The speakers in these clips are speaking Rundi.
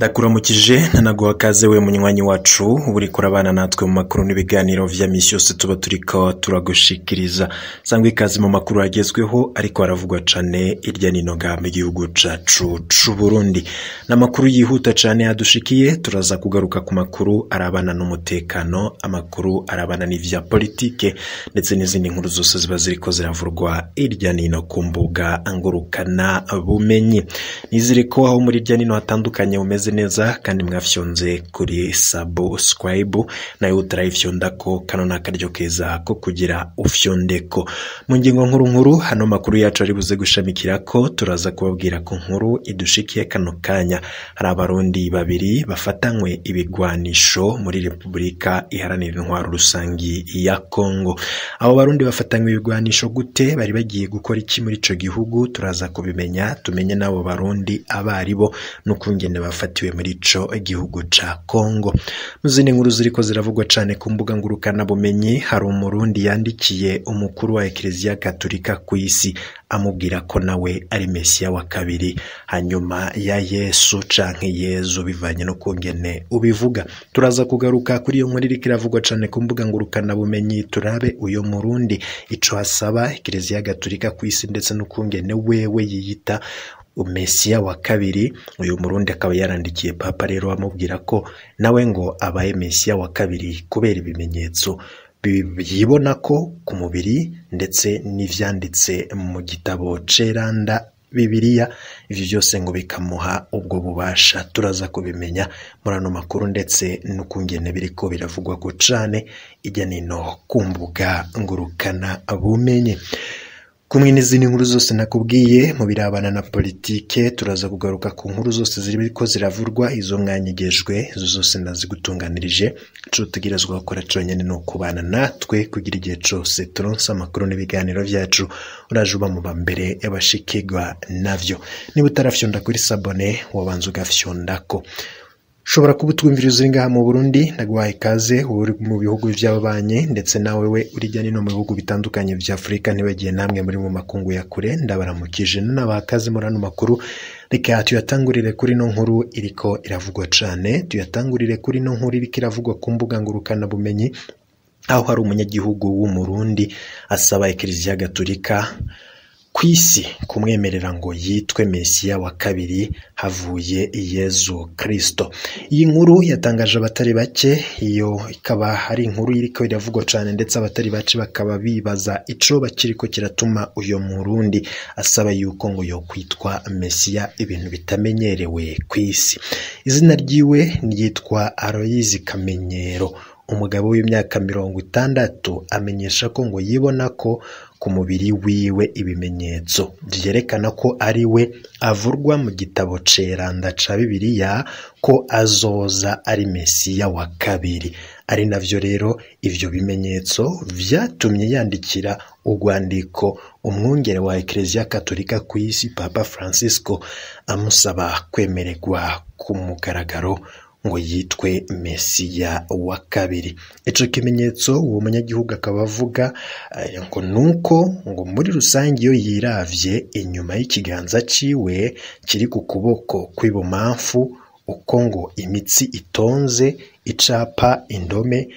Ndakuramukije ntanaguha kaze we munywanyi wacu uriko urabana natwe mu makuru n'ibiganiro vya misi yose tuba turiko turagushikiriza. Sangwa ikaze mu makuru agezweho ariko aravugwa cane irya nino ngaha mu gihugu cacu c'Uburundi. N'amakuru yihuta cane adushikiye, turaza kugaruka ku makuru arabana n'umutekano, amakuru arabana n'ivya politike ndetse n'izindi nkuru zose ziba ziriko ziravurwa irya nino ku mbuga ngurukana bumenyi. Nizere ko aho muri irya nino hatandukanye umeze neza kandi mwafyonze kuri subscribe, nawe utarayifyondako kano nakaryo keza ko kugira ufyondeko. Mu ngingo nkuru nkuru hano makuru yacu ari buze gushamikirako, turaza kubabwira ko nkuru idushikiye kano kanya hari abarundi babiri bafatanywe ibigwanisho muri Repubulika Iharanira Intwaro Rusangi ya Kongo. Abo barundi bafatanywe ibigwanisho gute? Bari bagiye gukora iki muri ico gihugu? Turaza kubimenya, tumenye n'abo barundi abaribo n'ukungene bafatiwe muri ico gihugu ca Kongo. Mu zindi nkuru ziriko ziravugwa cane ku mbuga ngurukana bumenyi, hari umurundi yandikiye umukuru wa Eklezia Katolika kw'isi amubwira ko nawe ari Mesiya wa kabiri hanyuma ya Yesu canke Yezu bivanye no kungene ubivuga. Turaza kugaruka kuri iyo nkuru iriko iravugwa cane ku mbuga ngurukana bumenyi, turabe uyo murundi ico asaba Eklezia Katolika kw'isi ndetse n'ukungene wewe yiyita Mesiya wa kabiri. Uyu murundi akaba yarandikiye Papa rero amubwira ko nawe ngo abaye Mesiya wa kabiri kubera ibimenyetso yibona ko ku mubiri ndetse n'ivyanditse mu gitabo ceranda Bibiliya, ivyo vyose ngo bikamuha ubwo bubasha. Turaza kubimenya muri ano makuru ndetse n'ukungene biriko biravugwa ko cane irya nino ku mbuga ngurukana bumenyi. Kumwe n'izindi nkuru zose nakubwiye mu birabana na politike, turaza kugaruka ku nkuru zose ziriko ziravurwa, izo mwanyigejwe, izo zose ndazigutunganirije. Ico utegerezwa gukora conyene ni ukubana natwe kugira igihe cose turonse amakuru n'ibiganiro vyacu, uraje uba mu bambere y'abashikirwa navyo. Niba utarafyonda kuri sabone, wobanza ugafyondako. Ushobora kuba utwumviriza uri ngaha mu Burundi, ndaguhaye ikaze, uri mu bihugu vy'ababanyi ndetse nawe we uri hirya no hino mu bihugu bitandukanye vya Afurika, ntibagiye namwe muri mu makungu ya kure, ndabaramukije nabaha ikaze muri ano makuru. Reka tuyatangurire kuri no nkuru iriko iravugwa cane, tuyatangurire kuri no nkuru iriko iravugwa ku mbuga ngurukana bumenyi, aho hari umunyagihugu w'Umurundi asaba Eklezia Gatolika kw'isi kumwemerera ngo yitwe Mesiya wa kabiri havuye Yezu Kristo. Iyi nkuru yatangaje abatari bake, iyo ikaba ari inkuru iriko iravugwa cane ndetse abatari bake bakaba bibaza ico bakiriko kiratuma uyo murundi asaba yuko ngo yokwitwa Mesiya, ibintu bitamenyerewe kw'isi. Izina ryiwe ryitwa Aloyizi Kamenyero, umugabo w'imyaka 60, amenyesha ko ngo yibona ko ku mubiri wiwe ibimenyetso vyerekana ko ari we avurwa mu gitabo ceranda ca Bibiliya, ko azoza ari Mesiya wa kabiri. Ari navyo rero ivyo bimenyetso vyatumye yandikira urwandiko umwungere wa Eklezia Katolika kw'isi Papa Francisco amusaba kwemererwa ku mugaragaro ngo yitwe Mesiya wa kabiri. Ico kimenyetso uwo munyagihugu akaba avuga ngo nuko ngo muri rusange iyo yiravye inyuma y'ikiganza ciwe kiri ku kuboko kw'ibumamfu, uko ngo imitsi itonze icapa indome,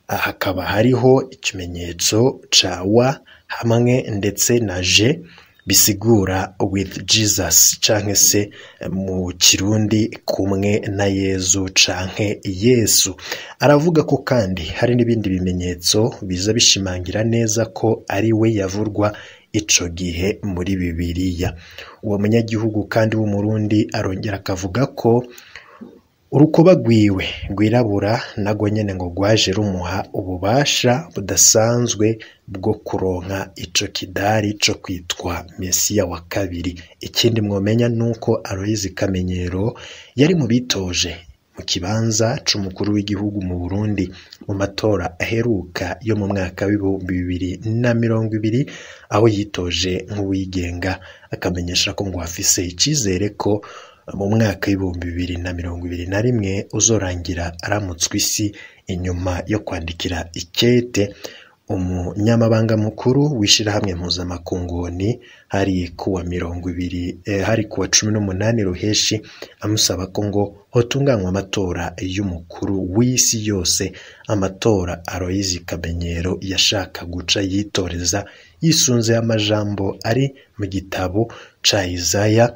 hakaba hariho ikimenyetso ca wa hamwe ndetse na J bisigura with Jesus canke se mu kirundi kumwe na Yezu canke Yesu. Aravuga ko kandi hari n'ibindi bimenyetso biza bishimangira neza ko ari we yavurwa ico gihe muri Bibiliya. Uwo munyagihugu kandi w'Umurundi arongera akavuga ko urukoba rwiwe rwirabura narwo nyene ngo rwaje rumuha ububasha budasanzwe bwo kuronka ico kidari co kwitwa Mesiya wa kabiri. Ikindi mwomenya nuko Aloyizi Kamenyero yari mu bitoje mu kibanza c'umukuru w'igihugu mu Burundi mu matora aheruka yo mu mwaka w'2020, aho yitoje nk'uwigenga, akamenyesha ko ngo afise icizere ko mu mwaka w'2021 uzorangira aramutswe isi inyuma yo kwandikira ikete Umunyamabanga mukuru w'ishirahamwe mpuzamakungu hari kuwa 20 hari kuwa 18 Ruheshi amusaba ko ngo hotunganywa amatora y'umukuru w'isi yose, amatora Aloyizi Kamenyero yashaka guca yitoreza yisunze amajambo ari mu gitabo ca Isaya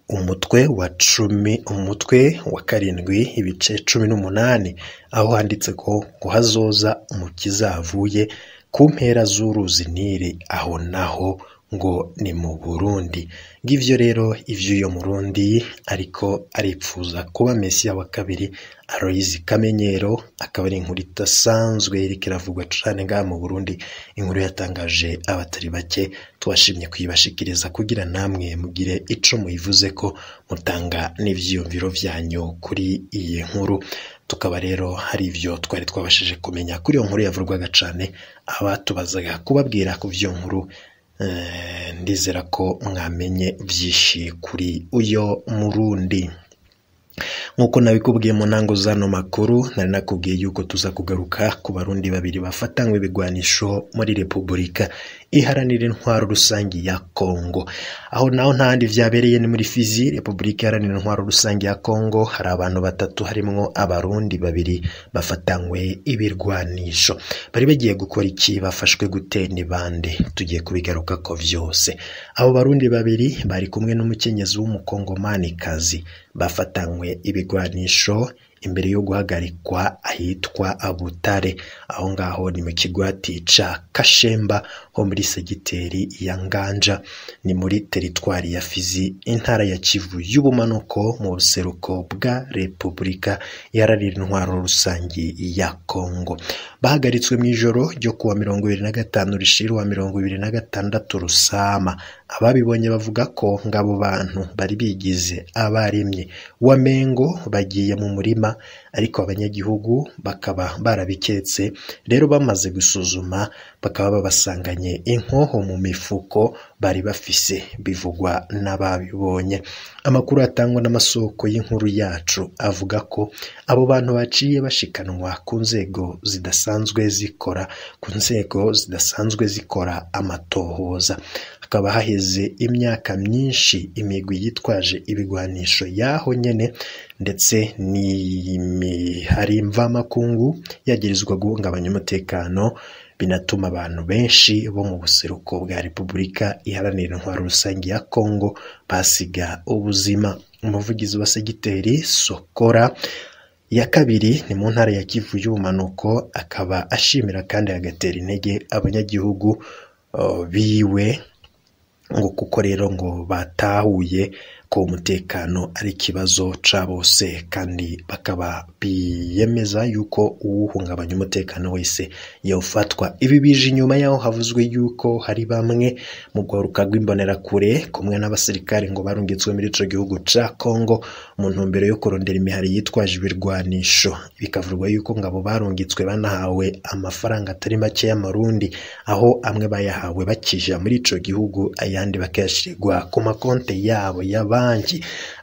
umutwe wa 10 umutwe wa 7 ibice 18 aho handitse ko ngo hazoza umukiza avuye ku mpera z'uruzi Nili, aho naho ngo ni mu Burundi. Ngivyo rero ivy'uyo Murundi ariko aripfuza kuba Mesiya wa kabiri Aloyizi Kamenyero, akaba ari inkuru idasanzwe iriko iravugwa cane ngaha mu Burundi, inkuru yatangaje abatari bake, twashimye kuyibashikiriza kugira namwe mugire ico muyivuzeko, mutanga n'ivyiyumviro vyanyu kuri iyi nkuru. Tukaba rero hari ivyo twari twabashije kumenya kuri iyo nkuru yavurwaga cane, abatubazaga kubabwira ku vyo nkuru. Ndizera ko mwamenye vyinshi kuri uyo Murundi. Nkuko nabikubwiye mu ntango zano makuru, nari nakubwiye yuko tuza kugaruka ku Barundi babiri bafatanywe ibigwanisho muri Repubulika Iharanira Intwaro Rusangi ya Kongo. Aho naho ntahandi vyabereye ni muri Fizi, Repubulika Iharanira Intwaro Rusangi ya Kongo, hari abantu batatu harimwo Abarundi babiri bafatanywe ibirwanisho. Bari bagiye gukora iki? Bafashwe gute? Ni bande? Tugiye kubigarukako vyose. Abo Barundi babiri bari kumwe n'umukenyezi w'umukongomanikazi bafatanywe ibigwanisho imbere yo guhagarikwa ahitwa Abutare, aho ngaho ni mu kigwati ca Kashemba ho muri segiteri ya Nganja, ni muri teritwari ya Fizi, intara ya Kivu y'ubumanuko mu buseruko bwa Repubulika Iharanira Intwaro Rusangi ya Kongo. Bahagaritswe mw'ijoro ryo kuwa 25 rishira wa 26 Rusama. Ababibonye bavuga ko ngabo bantu bari bigize abarimyi wamengo bagiye mu murima, ariko abanyagihugu bakaba barabiketse. Rero bamaze gusuzuma bakaba babasanganye inkoho mu mifuko bari bafise, bivugwa n'ababibonye. Amakuru atangwa n'amasoko y'inkuru yacu avuga ko abo bantu baciye bashikanwa ku nzego zidasanzwe zikora amatohoza. Hakaba haheze imyaka myinshi imigwi yitwaje ibigwanisho yaho nyene, ndetse n'imihari mvamakungu yagirizwa guhungabanya umutekano, binatuma abantu benshi bo mu buseruko bwa Repubulika Iharanira Intwaro Rusangi ya Kongo basiga ubuzima. Umuvugizi wa segiteri Sokora ya kabiri ni mu ntara ya Kivu y'ubumanuko, akaba ashimira kandi agatera intege abanyagihugu biwe ngo kuko rero ngo batahuye ko umutekano ari ikibazo ca bose, kandi bakaba biyemeza yuko uwuhungabanya umutekano wese yofatwa. Ibi bije inyuma yaho havuzwe yuko hari bamwe mu rwaruka rw'imbonerakure kumwe n'abasirikare ngo barungitswe muri ico gihugu ca Kongo mu ntumbero yo kurondera imihari yitwaje ibirwanisho. Bikavurwa yuko ngabo barungitswe banahawe amafaranga atari make y'amarundi, aho amwe bayahawe bakija muri ico gihugu, ayandi bakayashirwa ku makonte yabo ya banki.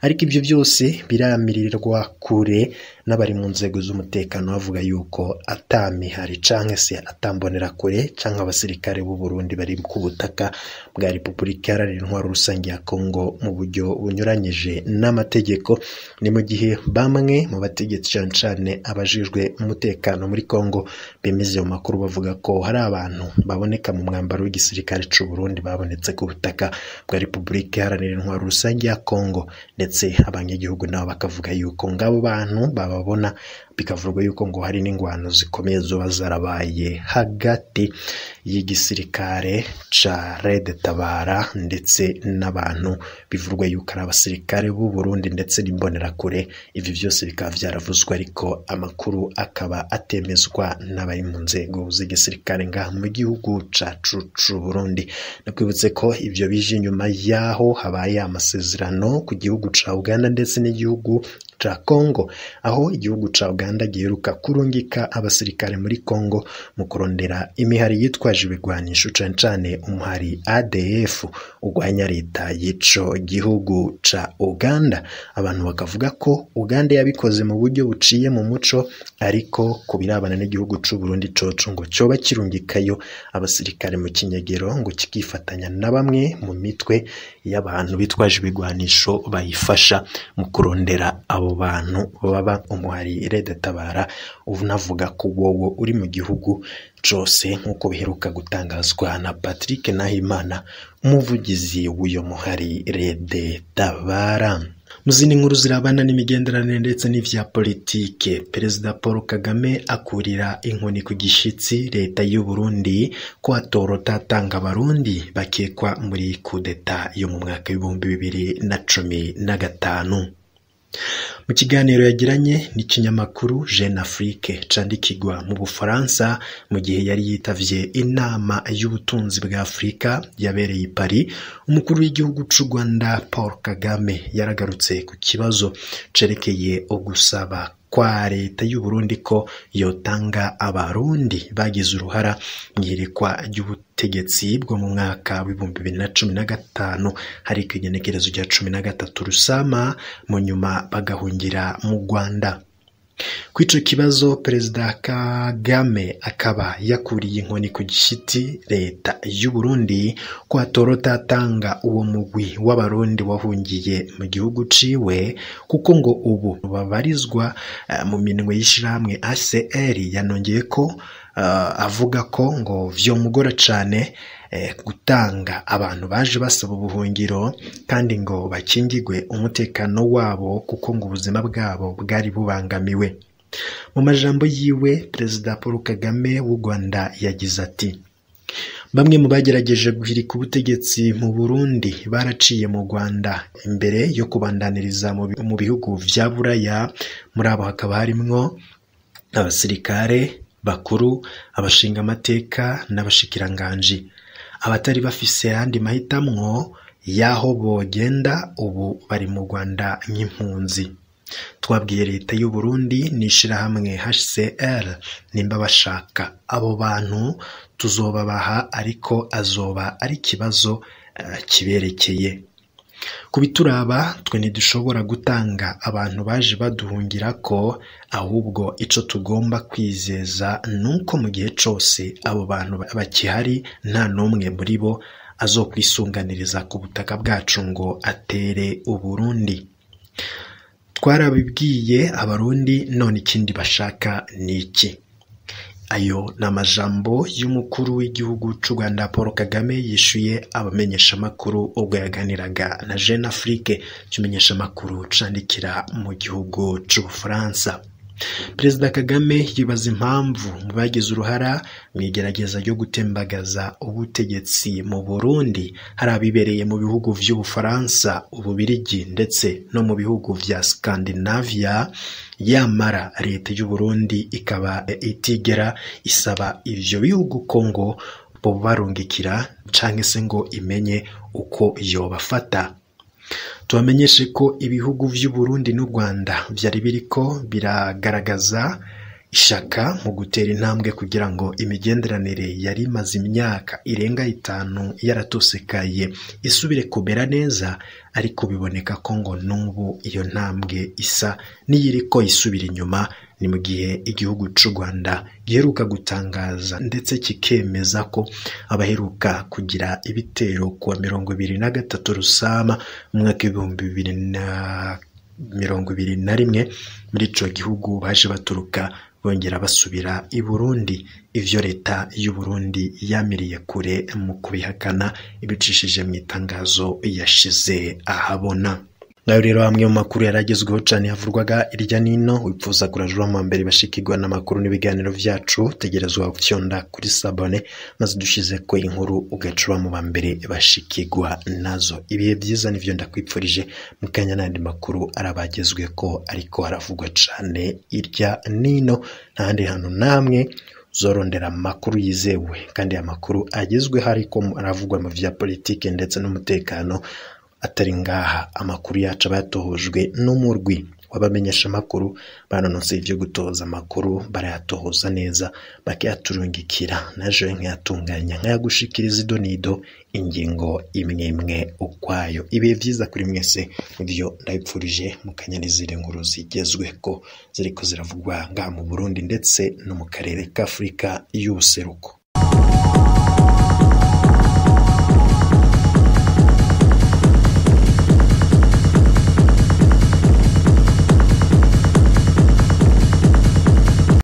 Ariko ibyo byose biramirirwa kure n'abari mu nzego z'umutekano bavuga yuko atamihari canke se atambonera kure canke abasirikare b'u Burundi bari ku butaka bwa Repubulika Iharanira Intwaro Rusangi ya Kongo mu buryo bunyuranyije n'amategeko. Ni mu gihe bamwe mu bategetsi cane cane abajejwe umutekano muri Kongo bemeza ayo makuru, bavuga ko hari abantu baboneka mu mwambaro w'igisirikare c'u Burundi babonetse ku butaka bwa Repubulika Iharanira Intwaro Rusangi ya Kongo, ndetse abanyagihugu nabo bakavuga yuko ngabo bantu bababona, bikavurwa yuko ngo hari n'ingwano zikomeye zoba zarabaye hagati y'igisirikare ca Red Tabara ndetse n'abantu bivurwa yuko ari abasirikare b'u Burundi ndetse n'imbonerakure. Ivi byose bikaba vyaravuzwe, ariko amakuru akaba atemezwa n'abari mu nzego z'igisirikare ngaha mu gihugu cacu c'u Burundi. Nakwibutse ko ivyo bije inyuma yaho habaye amasezerano ku gihugu ca Uganda ndetse n'igihugu ca Kongo, aho igihugu ca Uganda Uganda giheruka kurungika abasirikare muri Kongo mu kurondera imihari yitwaje ibigwanisho, cane cane umuhari ADF urwanya leta y'ico gihugu ca Uganda. Abantu bakavuga ko Uganda yabikoze mu buryo buciye mu muco, ariko ku birabana n'igihugu c'u Burundi coco ngo coba kirungikayo abasirikare mu kinyegero, ngo kikifatanya na bamwe mu mitwe y'abantu bitwaje ibigwanisho bayifasha mu kurondera abo bantu baba umuhari Red Tabara, unavuga ko wowo uri mu gihugu cose, nk'uko biheruka gutangazwa na Patrick Nahimana, umuvugizi w'uyo muhari Red Tabara. Mu zindi nkuru zirabana n'imigenderanire ndetse n'ivya politike, Perezida Paul Kagame akurira inkoni ku gishitsi leta y'u Burundi ko atorota atanga abarundi bakekwa muri kudeta yo mu mwaka w'2015. Mu kiganiro yagiranye n'ikinyamakuru Jeune Afrique candikirwa mu Bufaransa mu gihe yari yitavye inama y'ubutunzi bwa Afurika yabereye i Paris, umukuru w'igihugu c'u Rwanda Paul Kagame yaragarutse ku kibazo cerekeye ugusaba kwa leta y'u Burundi ko yotanga abarundi bagize uruhara mw'ihirikwa ry'ubutegetsi bwo mu mwaka w'2015, hariko igenekerezo rya 13 Rusama, mu nyuma bagahungira mu Rwanda. Kw'ico kibazo Perezida Kagame akaba yakuriye inkoni ku gishitsi leta y'u Burundi ko atorota atanga uwo mugwi w'abarundi wahungiye mu gihugu ciwe, kuko ngo ubu babarizwa mu minwe y'ishirahamwe ACR. Yanongeye ko avuga ko ngo vyomugora cane gutanga abantu baje basaba ubuhungiro kandi ngo bakingigwe umutekano wabo, kuko ngo ubuzima bwabo bwari bubangamiwe. Mu majambo yiwe, Perezida Paul Kagame w'u Rwanda yagize ati: "Bamwe mu bagerageje guhirika ubutegetsi mu Burundi baraciye mu Rwanda imbere yo kubandaniriza mu bihugu vya Buraya. Muri abo hakaba harimwo abasirikare bakuru, abashingamateka n'abashikiranganji. Abatari bafise ayandi mahitamwo y'aho bogenda ubu bari mu Rwanda nk'impunzi. Twabwiye leta y'u Burundi n'ishirahamwe HCR, nimba bashaka abo bantu tuzobabaha, ariko azoba ari ikibazo kiberekeye. Ku bituraba twe ntidushobora gutanga abantu baje baduhungira ko, ahubwo ico tugomba kwizeza nuko mu gihe cose abo bantu bakihari nta n'umwe muri bo azokwisunganiriza ku butaka bwacu ngo atere Uburundi. Twarabibwiye abarundi, none ikindi bashaka ni iki?" Ayo ni amajambo y'umukuru w'igihugu c'u Rwanda Paul Kagame yishuye abamenyeshamakuru ubwo yaganiraga na Jeune Afrique, ikimenyeshamakuru candikira mu gihugu c'Ubufaransa. Perezida Kagame yibaza impamvu mu bagize uruhara mu igerageza ryo gutembagaza ubutegetsi mu Burundi hari abibereye mu bihugu vy'Ubufaransa, Ububirigi ndetse no mu bihugu vya Scandinavia, yamara leta y'u Burundi ikaba itigera isaba ivyo bihugu ko ngo bobarungikira canke se ngo imenye uko yobafata. Tubamenyeshe ko ibihugu vy'u Burundi n'u Rwanda vyari biriko biragaragaza ishaka mu gutera intambwe kugira ngo imigenderanire yari imaze imyaka irenga 5 yaratosekaye isubire kumera neza, ariko biboneka ko ngo n'ubu iyo ntambwe isa n'iyiriko isubira inyuma. Ni mu gihe igihugu c'u Rwanda giheruka gutangaza ndetse kikemeza ko abaheruka kugira ibitero kuwa 23 Rusama mu mwaka 2021 muri ico gihugu baje baturuka bongera basubira i Burundi, ivyo leta y'u Burundi yamiriye kure mu kubihakana ibicishije mu itangazo yashize ahabona. Ngayo rero amwe mu makuru yaragezweho cane havurwaga irya nino. Wipfuza kurajura mu mbere bashikirwa n'amakuru n'ibiganiro vyacu, tegerezwa gufyonda kuri sabone maze dushize ko inkuru ugacura mu bambere bashikirwa nazo. Ibihe vyiza nivyo ndakwipfurije mu kanya n'andi makuru arabagezweko ariko haravugwa cane irya nino. Ntahandi hantu namwe zorondera amakuru yizewe kandi amakuru agezweho ariko aravugwa mu vya politike ndetse n'umutekano atari ngaha. Amakuru yacu aba yatohojwe n'umurwi w'abamenyesha amakuru banonotse ivyo gutoza amakuru, barayatohoza neza bakayaturungikira, naje nkayatunganya nkayagushikiriza idonido ingingo imwe imwe ukwayo. Ibihe vyiza kuri mwese, nivyo ndabipfurije mu kanyanizire nkuru zigezweko ziriko ziravugwa ngaha mu Burundi ndetse no mu karere k'Afrika y'ubuseruko.